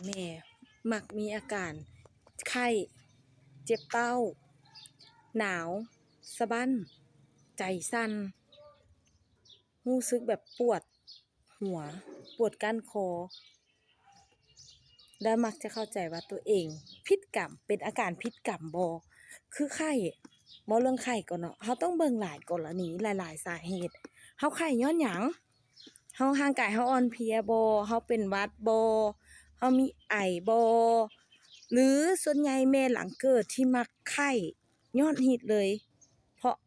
ແມ່ມັກມີອາການໄຂ້, ເຈັບເຕົ້າ, ໜາວ, ສະບັ້ນ, ໃຈສັ່ນ, ຮູ້ສຶກແບບປວດຫົວ, ປວດກ້ານຄໍ ແລະ ມັກຈະເຂົ້າໃຈວ່າຕົວເອງຜິດກຳ, ເປັນອາການຜິດກຳບໍ? ຄືໄຂ້, ເວົ້າເລື່ອງໄຂ້ກ່ອນເນາະ, ເຮົາຕ້ອງເບິ່ງຫຼາຍກໍລະນີ, ຫຼາຍໆສາເຫດ. ເຮົາໄຂ້ຍ້ອນຫຍັງ? ເຮົາ ຮ່າງກາຍເຮົາອ່ອນເພຍບໍ? ເຮົາເປັນຫວັດບໍ? ເຮົາມີໄອບໍ? ຫຼືສ່ວນໃຫຍ່ແມ່ຫຼັງເກີດທີ່ມັກໄຂ້ຍ້ອນຮີດເລີຍ ເພາະ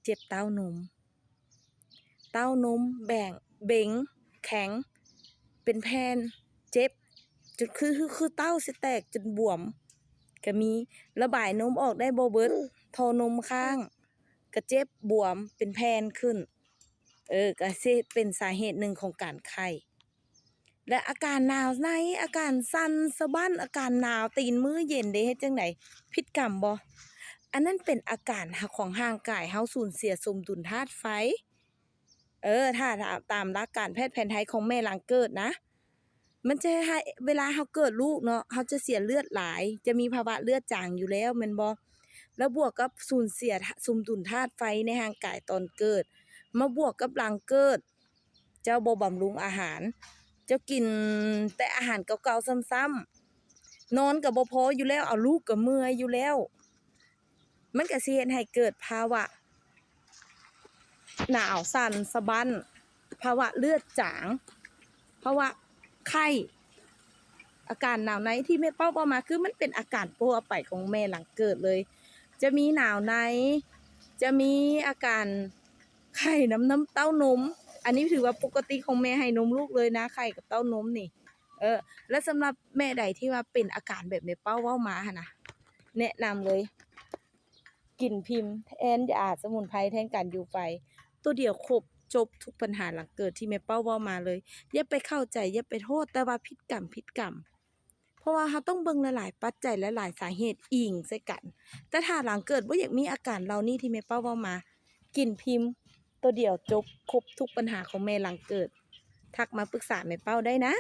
ເຈັບເຕົ້ານົມ. ເຕົ້ານົມແບ່ງ ເບັງ ແຂງ ເປັນແຜ່ນ ເຈັບ ຈົນຄື ຄື ຄືເຕົ້າຊິແຕກຈົນບວມກະມີ, ລະບາຍນົມອອກໄດ້ບໍ່ເບິດ, ທໍ່ນົມຄ້າງ ກະເຈັບບວມເປັນແຜ່ນຂຶ້ນ. ເອີ ກະຊິເປັນສາເຫດໜຶ່ງຂອງການໄຂ້. ແລະ ອາການໜາວໃນ, ອາການສັ່ນສະບັ້ນ, ອາການໜາວ, ຕີນມືເຢັນເດ, ເຮັດຈັ່ງໃດ? ຜິດກຳບໍ? ອັນນັ້ນເປັນອາການຂອງຮ່າງກາຍເຮົາສູນເສຍສົມດຸນທາດໄຟ. ເອີ ຖ້າ ຖ້າຕາມຫຼັກການແພດແຜນໄທຂອງແມ່ຫຼັງເກີດນະ, ມັນຈະໃຫ້ ເວລາເຮົາເກີດລູກເນາະ, ເຮົາຈະເສຍເລືອດຫຼາຍ, ຈະມີພາວະເລືອດຈາງຢູ່ແລ້ວແມ່ນບໍ່? ແລ້ວບວກກັບສູນເສຍ ທະ ສົມດຸນທາດໄຟໃນຮ່າງກາຍຕອນເກີດ, ມາບວກກັບຫຼັງເກີດ ເຈົ້າບໍ່ບຳລຸງອາຫານ, ເຈົ້າກິນແຕ່ອາຫານເກົ່າໆຊ້ຳໆ, ນອນກໍບໍ່ພໍຢູ່ແລ້ວ, ເອົາ ລູກກໍເມື່ອຍຢູ່ແລ້ວ, ມັນກໍຊິເຮັດໃຫ້ເກີດພາວະໜາວສັ່ນສະບັ້ນ, ພາວະເລືອດຈາງ, ພາວະໄຂ້. ອາການໜາວໃນທີ່ແມ່ເປົ້າເວົ້າມາ ຄືມັນເປັນອາການທົ່ວໄປຂອງແມ່ຫຼັງເກີດເລີຍ, ຈະມີໜາວໃນ, ຈະມີອາການໄຂ້ນຳ ນຳເຕົ້ານົມ. ອັນນີ້ຖືວ່າປົກກະຕິຂອງແມ່ໃຫ້ນົມລູກເລີຍນະ, ໄຂ້ກັບເຕົ້ານົມນີ້. ເອີ ແລະ ສຳລັບແມ່ໃດທີ່ວ່າເປັນອາການແບບແມ່ເປົ້າເວົ້າມາຫັ້ນນະ, ແນະນຳເລີຍ ກິນພິມແທນຢາສະໝຸນໄພ ແທນການຢູ່ໄຟ ໂຕດຽວຄົບຈົບທຸກບັນຫາຫຼັງເກີດທີ່ແມ່ເປົ້າເວົ້າມາເລີຍ. ຢ່າໄປເຂົ້າໃຈ, ຢ່າໄປໂທດ, ແຕ່ວ່າຜິດກຳ, ຜິດກຳ. ເພາະວ່າເຮົາຕ້ອງເບິ່ງຫຼາຍໆປັດໄຈ, ຫຼາຍໆສາເຫດອີງໃສ່ກັນ. ແຕ່ຖ້າຫຼັງເກີດບໍ່ຢາກມີອາການເຫຼົ່ານີ້ທີ່ແມ່ເປົ້າເວົ້າມາ, ກິນພິມໂຕດຽວຈົບຄົບທຸກບັນຫາຂອງແມ່ຫຼັງເກີດ. ທັກມາປຶກສາແມ່ເປົ້າໄດ້ນະ.